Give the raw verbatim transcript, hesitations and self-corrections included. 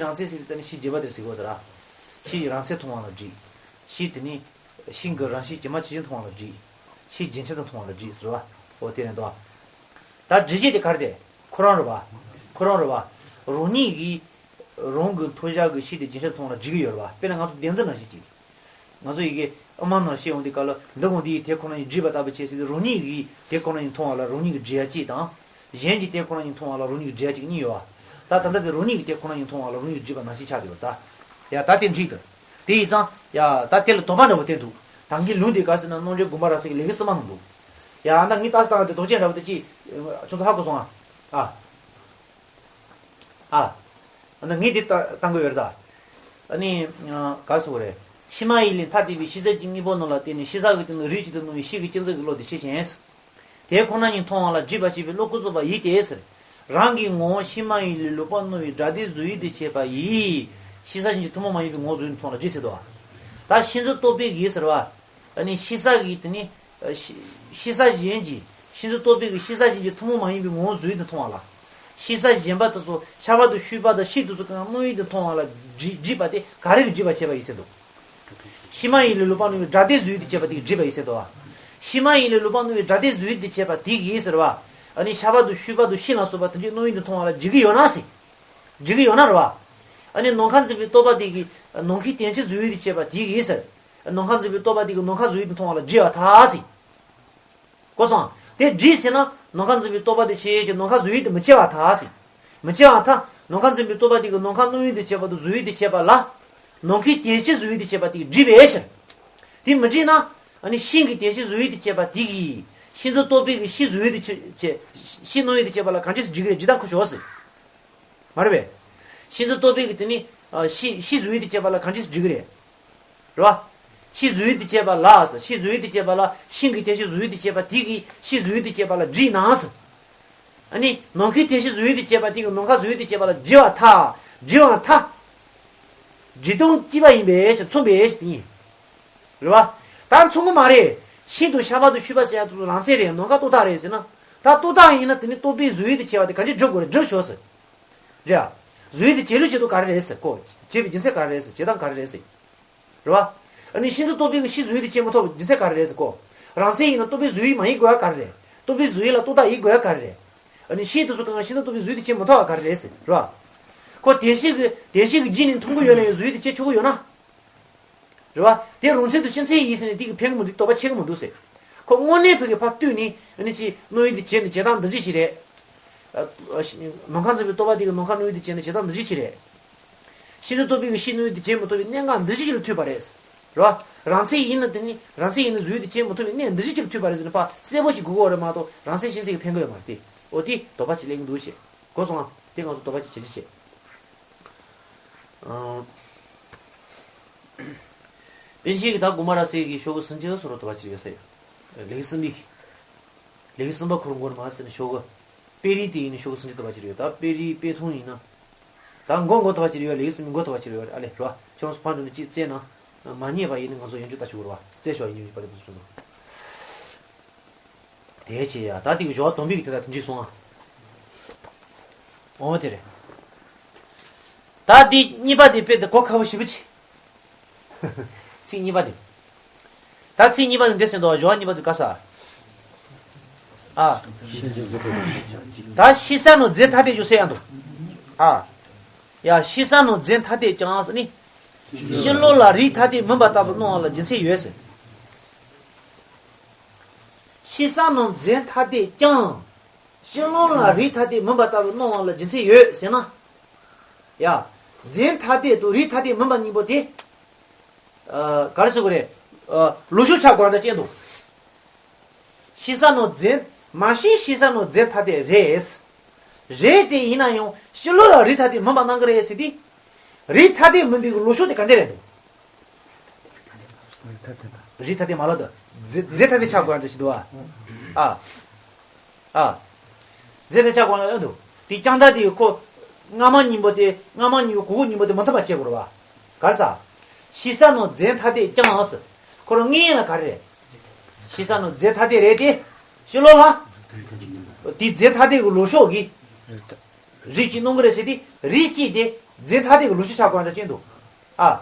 རང་མཚན་ཟེར་དུས་ཙམ་ནས་ཕྱིའི་རྗེས་དཔག་དེར་ཟེར་དགོས་ཟེར་ར། ཕྱིའི་རང་མཚན་མཐོང་བ་ལ་འཇིགས། ཕྱིའི་དེ་ནི་ཕྱིའི་གི་རང་བཞིན་ཇི་མ་ཇི་བཞིན་མཐོང་བ་ལ་འཇིགས། ཕྱིའི་རྒྱུན་ཆད་དུ་མཐོང་བ་ལ་འཇིགས་ཟེར་བ། འོ་དེ་རེད་དོ། ད་འཇིགས་བྱེད་དེ་ག་རེ་རེད། ཁོ་རང་རེད་བ། ཁོ་རང་རེད་བ། རང་ཉིད་ཀྱིས་རང་གི་མཐོང་བྱ་གི་ཕྱིའི་དེ་རྒྱུན་ཆད་དུ་མཐོང་བ་ལ་འཇིགས་ཀྱི་ཡོད་རེད་བ། དཔེར་ན་ང་ཚོ་བདེན་རྫུན་ནང་བཞིན་ཅིག་ང་ཚོ་ཡི་གེ་ཨ་མ་ནང་བཤད་ཡོང་དུས་སྐབས་ལ་འདི་གོང་འདི་ཡི་དེ་ཁོ་ན་ཉིད་བརྗོད་པ་ལྟ་བུ་བྱས་ཟིན་ཏེ་རང་ཉིད་ཀྱིས་དེ་ཁོ་ན་ཉིད་མཐོང་བ་ལ་རང་ཉིད་ཀྱིས་བརྗོད་ཡ་གཅིག་དང་། གཞན་གྱིས་དེ་ཁོ་ན་ཉིད་མཐོང་བ་ལ་རང་ཉིད་ཀྱིས་བརྗོད་ཡ་གཅིག་གཉིས་ཡོད་བ། ད་ད་ལྟ་དེ་རང་ཉིད་ཀྱིས་དེ་ཁོ་ན་ཉིད་མཐོང་བ་ལ་རང་ཉིད་ཀྱིས་བརྗོད་པ་ནང་བཞིན་ཆགས་བསྡད་ཡོད་ད། ཡ་ད་དེ་འགྲིག་ད། དེ་ཡིན་ཙང་ཡ་ད་དེ་ལ་དོགས་པ་འདྲ་བོ་བསྟན་འདུག་ད་གིན་ལུང་དེ་ག་ཟེར་ན་རྣམ་འགྲེལ་དགོངས་པ་རབ་གསལ་གྱི་ལེའུ་གསུམ་པ་ནང་འདུག་ཡ་ད་ངས་ད་སྟངས་དེ་དོགས་ཅན་འདྲ་བོ་དེ་ཅིག་ཁྱོད་ཚོ་ཧ་གོ་སོང་ཨ། ཨ། ཨ། ཨ་ནི་ངས་འདི་ལྟ་བཏང་གི་ཡོད་རེད་ད། ཨ་ནི། ག་སོ་རེད། ཕྱི་མ་ཡིན་ལས་ཐ་དད་པའི་ཕྱི་གསལ་གྱི་དངོས་པོ་རྣམས་ལ་བརྟེན་ནས་ཕྱི་གསལ་གྱི་སྟེང་དུ་རིགས་གཅིག་ཏུ་སྣང་བའི་ཕྱིའི་གི་གཅན་གཟན་གྱི་བློ་དེ་ཕྱིར་ཞེན། དེ་ཁོ་ན་ཉིད་མཐོང་བ་ལ་འཇིགས་པ་ཞེས་པའི་བློ་ཀུན་རྫོགས་པ་ཡིན་ཏེ་ཟེར། རང་གི་ངོ་བོ་ཕྱི་མ་ཡིན་ལས་ལོག་པར་སྣང་བའི་སྒྲ་དེ་བཟོ་ཡུལ་དུ་བྱེད་པ་ཡིས། ཕྱི་གསལ་གཞན་གྱི་ཐུན་མོང་མ་ཡིན་པའི་ངོ་བོ་བཟོ་ཡུལ་དུ་མཐོང་ལ་འཇིགས་ཟེར་དོ། ད་ཕྱིན་ཅི་ལྡོག་པའི་གི་ཟེར་བ། ཨ་ནི་ཕྱི་གསལ་གྱི་དེ་ནི། ཨ་ཕྱི་ཕྱི་གསལ་གཞན་གྱི་ཕྱིན་ཅི་ལྡོག་པའི་གི་ཕྱི་གསལ་གཞན་གྱི་ཐུན་མོང་མ་ཡིན་པའི་ངོ་བོ་བཟོ་ཡུལ་དུ་མཐོང་བ་ལ། ཕྱི་གསལ་གཞན་པ་དེ་ཚོ་ཤ་བ་དང་ཤུས་པ་དང་ཕྱིའི་དེ་ཚོ་གང་སྣང་ཡུལ་དུ་མཐོང་བ་ལ་འཇིགས་འཇིགས་པ་དེ་ག་རེ་གི་འཇིགས་པ་བྱེད་པ་ཡིན་ཟེར་འདུག་ཕྱི་མ་ཡིན་ལས་ལོག་པར་སྣང་བའི་སྒྲ་དེ་བཟོ་ཡུལ་དུ་བྱེད་པ་དེ་གི་འཇིགས་པ་ཡིན་ཟེར་འདུག་ཕྱི་མ་ཡིན་ལས་ལོག་པར་སྣང་བའི་སྒྲ་དེ་བཟོ་ཡུལ་དུ་བྱེད་པ་དེ་གི་ཟེར་བ། ཨ་ནི་ཤ་བ་དང་ཤུས་པ་དང་ཕྱིའི་ལ་སོགས་པ་དེ་འདྲའི་སྣང་ཡུལ་དུ་མཐོང་བ་ལ་འཇིགས་ཀྱི་ཡོད་ན་ཟེར། འཇིགས་ཀྱི་ཡོད་ན་རེད་བ། ཨ་ནི་ནམ་མཁའ་འཛིན་པའི་རྟོག་པ་དེ་གི་ནམ་མཁའི་དོན་སྤྱི་བཟོ་ཡུལ་དུ་བྱེད་པ་དེ་གི་ཟེར། ནམ་མཁའ་འཛིན་པའི་རྟོག་པ་དེ་གིས་ནམ་མཁའ་བཟོ་ཡུལ་དུ་མཐོང་བ་ལ་འཇིགས་པར་ཐལ་ཟེར། གོ་སོང་། དེ་འཇིགས་ཟེར་ན་ནམ་མཁའ་འཛིན་པའི་རྟོག་པ་དེ་ཕྱིར་ཞེན་ནམ་མཁའ་བཟོ་ཡུལ་དུ་མི་བྱེད་པར་ཐལ་ཟེར། མི་བྱེད་པར་ཐལ། ནམ་མཁའ་འཛིན་པའི་རྟོག་པ་དེ་གིས་ནམ་མཁའ་སྣང་ཡུལ་དུ་བྱེད་པ་དང་བཟོ་ཡུལ་དུ་བྱེད་པ་ལ། ནམ་མཁའི་དོན་སྤྱི་བཟོ་ཡུལ་དུ་བྱེད་པ་དེ་གིས་འཇིགས་པས་ཟེར། དེ་མི་འཇིགས་ན། ཨ་ནི་ཕྱིའི་གི་དོན་སྤྱི་བཟོ་ཡུལ་དུ་བྱེད་པ་དེ་གིས། ཕྱིན་ཅི་ལྡོག་པའི་གི་ཕྱི་བཟོ་ཡུལ་དུ་བྱེད་བྱེད། ཕྱི་སྣང་ཡུལ་དུ་བྱེད་པ་ལ་གང་འཇིགས་སུ་འཇིགས་ཀྱི་རེད། འཇིགས་སྟངས་ཁུར་ཤོག་ཟེར། མ་རེད་པས། ཕྱིན་ཅི་ལྡོག་པའི་གི་དེ་ནི། ཨ་ཕྱི་ཕྱི་བཟོ་ཡུལ་དུ་བྱེད་པ་ལ་གང་འཇིགས་སུ་འཇིགས་ཀྱི་རེད། རེད་བ། ཕྱི་བཟོ་ཡུལ་དུ་བྱེད་པ་ལ་ཟེར། ཕྱི་བཟོ་ཡུལ་དུ་བྱེད་པ་ལ་ཕྱིའི་གི་དོན་སྤྱི་བཟོ་ཡུལ་དུ་བྱེད་པ་དེ་གིས་ཕྱི་བཟོ་ཡུལ་དུ་བྱེད་པ་ལ་འཇིགས་ན་ཟེར། ཨ་ནི་ནམ་མཁའི་དོན་སྤྱི་བཟོ་ཡུལ་དུ་བྱེད་པ་དེ་གིས་ནམ་མཁའ་བཟོ་ཡུལ་དུ་བྱེད་པ་ལ་འཇིགས་པར་ཐལ། འཇིགས་པར་ཐལ། འཇིག་དོན་གཅིག་པ་ཡིན་པས་ཞེས་མཚུངས་པས་ཞེས་དེ་ཡིན། རེད་བ། ད་མཚུངས་ཀྱི་མ་རེད། ཤིང་དང་ཤ་བ་དང་ཤུས་པ་ཟེར་ཡ་དེ་ཚོ་རང་མཚན་རེད། ནམ་མཁའ་རྟོག་བཏགས་རེད་ཟེར་ན། ད་རྟོག་བཏགས་ཡིན་ན་དེ་ནི་རྟོག་པས་བཟོ་ཡུལ་དུ་བྱས་པ་དེ་ག་འདྲས་སྒྲུབ་དགོས་རེད། སྒྲུབ་ཆོག་ཟེར། རེད་ཨ། བཟོ་ཡུལ་དུ་བྱེད་ལུགས་བྱེད་སྟངས་ག་རེ་རེད་ཟེར་གོ། བྱེད་པའི་རྒྱུ་མཚན་ག་རེ་རེད་ཟེར། བྱེད་སྟངས་ག་རེ་རེད་ཟེར། རེད་བ། ཨ་ནི་ཕྱིན་ཅི་ལྡོག་པའི་གི་ཕྱི་བཟོ་ཡུལ་དུ་བྱེད་མི་ཐུབ་པའི་རྒྱུ་མཚན་ག་རེ་རེད་ཟེར་གོ། རང་མཚན་ཡིན་ན་རྟོག་པས་བཟོ་ཡུལ་མ་ཡིན་དགོས་ཡ་ག་རེ་རེད། རྟོག་པས་བཟོ་ཡུལ་ལ་རྟོག་བཏགས་ཡིན་དགོས་ཡ་ག་རེ་རེད། ཨ་ནི་ཤིང་དེ་ཚོ་གང་ཕྱིན་ཅི་ལྡོག་པས་བཟོ་ཡུལ་དུ་བྱེད་མི་ཐུབ་པ་ག་རེ་རེད་ཟེར། རེད་བ། ཁོ་དོན་སྤྱི་གི་དོན་སྤྱི་གི་རྒྱུ་ནི་མཐོང་གི་ཡོད་ན་ཡང་བཟོ་ཡུལ་དུ་བྱེད་ཆོག་གི་ཡོད་ན། རེད་བ། དེ་རང་མཚན་དང་ཕྱི་མཚན་ཡིན་ཟེར་ནས་དེ་གི་ཕན་གི་མི་འདུག་དོགས་པ་ཆེ་གི་མི་འདུག་ཟེར། ཁོ་དངོས་གནས་བོད་ཀྱི་ཕར་བཏུས་ནས་ཨ་ནི་ཅི་སྣང་ཡུལ་དུ་བྱས་ནས་བྱེད་སྟངས་འདི་འདྲ་ཞིག་རེད། ཨ་ཨ་ནམ་མཁའ་འཛིན་པའི་རྟོག་པ་དེ་གི་ནམ་མཁའ་སྣང་ཡུལ་དུ་བྱས་ནས་བྱེད་སྟངས་འདི་འདྲ་ཞིག་རེད། ཕྱིན་ཅི་ལྡོག་པའི་གི་ཕྱི་སྣང་ཡུལ་དུ་བྱེད་མི་ཐུབ་པའི་གནད་འགག་འདི་འདྲ་ཞིག་ལ་ཐུག་པ་རེད། རེད་བ། རང་མཚན་ཡིན་ན་དེ་ནི་རང་མཚན་ཡིན་ན་བཟོ་ཡུལ་དུ་བྱེད་མི་ཐུབ་པའི་གནད་འདི་འདྲ་ཞིག་ལ་ཐུག་པ་རེད་ཟེར་ནས་ཕར་གསལ་པོ་ཞིག་དགོས་ཀྱི་ཡོད་རེད་མ་གཏོགས་རང་མཚན་ཕྱི་མཚན་གྱི་ཕན་གི་ཡོད་མ་རེད་དེ། འོ་དེ་དོགས་པ་ཅིག་སླེབས་ཀྱི་འདུག་ཞེས། གོ་སོང་ང་། དེ་ང་ཚོ་དོགས་པ་ཅིག་བྱེད་ཀྱི་བྱེད། ཨང་། པཎ་ཆེན་གྱིས་ད་དགོངས་པ་རབ་གསལ་གྱི་ཤོག་གུ་སུམ་ཅུ་སོ་རུ་དོགས་པ་ཅིག་ཡོད་ས་ཡོད། ལེའུ་གསུམ་པའི། ལེའུ་གསུམ་པ་ཁོ་རང་མགོ་ནས་མར་ཟེར་ནས་ཤོག་གུ། དཔེ་རིས་དེ་ཡིན་ནས་ཤོག་གུ་སུམ་ཅུ་དོགས་པ་ཅིག་ཡོད། ད་དཔེ་རིས་དཔེ་ཐུང་ཡིན་ན། ད་མགོ་མགོ་དོགས་པ་ཅིག་ཡོད། ལེའུ་གསུམ་པའི་མགོ་དོགས་པ་ཅིག་ཡོད། ཨ་ལེ་རོ། ཁྱོད་རང་ཚོ་ཕར་འགྲོ་ནས་ཅིག་བཙལ་ན། མ་རྙེད་པ་ཡིན་ན་ང་ཚོ་ཡོན་ཆོད་ལྟ་ཆོག་གི་རེད་བ། བཙལ་ཤོག་ཡིན་ཡོད་པ་རེད་པ་ཚོ་ཚོ། དེ་བྱས་ཡ་ད་དེ་གི་ཞོགས་དོམ་པིག་དེ་དག་དེ་འཇིག་སོང་ཨ། འོ་དེ་རེད། ད་དེ་གཉིས་པ་དེ་དཔེ་དེ་གོ་ཁ་བོ་ཞེ་པོ་ཅིག་ཚིག་གཉིས་པ་དེ། ད་ཚིག་གཉིས་པ་དེ་འདི་ཟེར་འདུག་ཞོགས་གཉིས་པ་དེ་ག་ས། ཨ། ད་ཕྱི་གསལ་ནང་རྫས་ཐ་དད་ཀྱང་ཟེར་ཡ་འདུག་ཨ། ཡ་ཕྱི་གསལ་ནང་རྫས་ཐ་དད་ཀྱང་ཟེར་ནི། ཕྱི་ལོགས་ལ་རིགས་ཐ་དད་མིན་པ་ལྟ་བུ་སྣང་བ་ལ་རྒྱུ་མཚན་ཡོད་ཟེར། ཕྱི་གསལ་ནང་རྫས་ཐ་དད་ཀྱང་། ཕྱི་ལོགས་ལ་རིགས་ཐ་དད་མིན་པ་ལྟ་བུ་སྣང་བ་ལ་རྒྱུ་མཚན་ཡོད་ཟེར་ན། ཡ། རྫས་ཐ་དད་དང་རིགས་ཐ་དད་མིན་པ་གཉིས་པོ་དེ། ཨ། ག་རེ་ཟེར་དགོས་རེད། ཨ། ལུགས་ཕྱོགས་ཆ་དགོས་ར་འདྲ་ཅན་དུ། ཕྱི་གསལ་ནང་རྫས། མ་གཞི་ཕྱི་གསལ་ནང་རྫས་ཐ་དད་རེད། རེད་དེ་ཡིན་ན་ཡང་ཕྱི་ལོགས་ལ་རིགས་ཐ་དད་མིན་པ་སྣང་གི་རེད་ཟེར་ཏེ། རིགས་ཐ་དད་མིན་པའི་ལུགས་ཕྱོགས་དེ་ག་འདྲ་རེད་འདུག་རིགས་ཐ་དད་མ་ལ་དུ། རྫས་རྫས་ཐ་དད་ཆགས་དགོས་ཡ་འདྲ་ཞིག་འདུག་བ། ཨ། ཨ། རྫས་ཐ་དད་ཆགས་དགོས་ཡ་འདུག་དེ་ཀྱང་ད་དེ་ཁོ། སྔ་མ་གཉིས་པོ་དེ་སྔ་མ་གཉིས་པོ་གོ་གོ་གཉིས་པོ་དེ་མི་མཐུན་པ་བྱེད་དགོས་རེད་བ། ག་རེ་ཟ། ཕྱི་གསལ་ནང་རྫས་ཐ་དད་ཀྱང་ཟེར། ཁོ་རང་དངོས་ཡིན་ལ་ག་རེ་རེད། ཕྱི་གསལ་ནང་རྫས་ཐ་དད་རེད་དེ། ཕྱི་ལོགས་ལ། དེ་རྫས་ཐ་དད་ཀྱི་ལུགས་ཕྱོགས་ཀྱི། རིགས་གཅིག་སྣང་གི་རེད་ཟེར་ཏེ་རིགས་གཅིག་དེ། རྫས་ཐ་དད་ཀྱི་ལུགས་ཤེས་ཆགས་དགོས་ཡ་ཅན་འདུག་ཨ།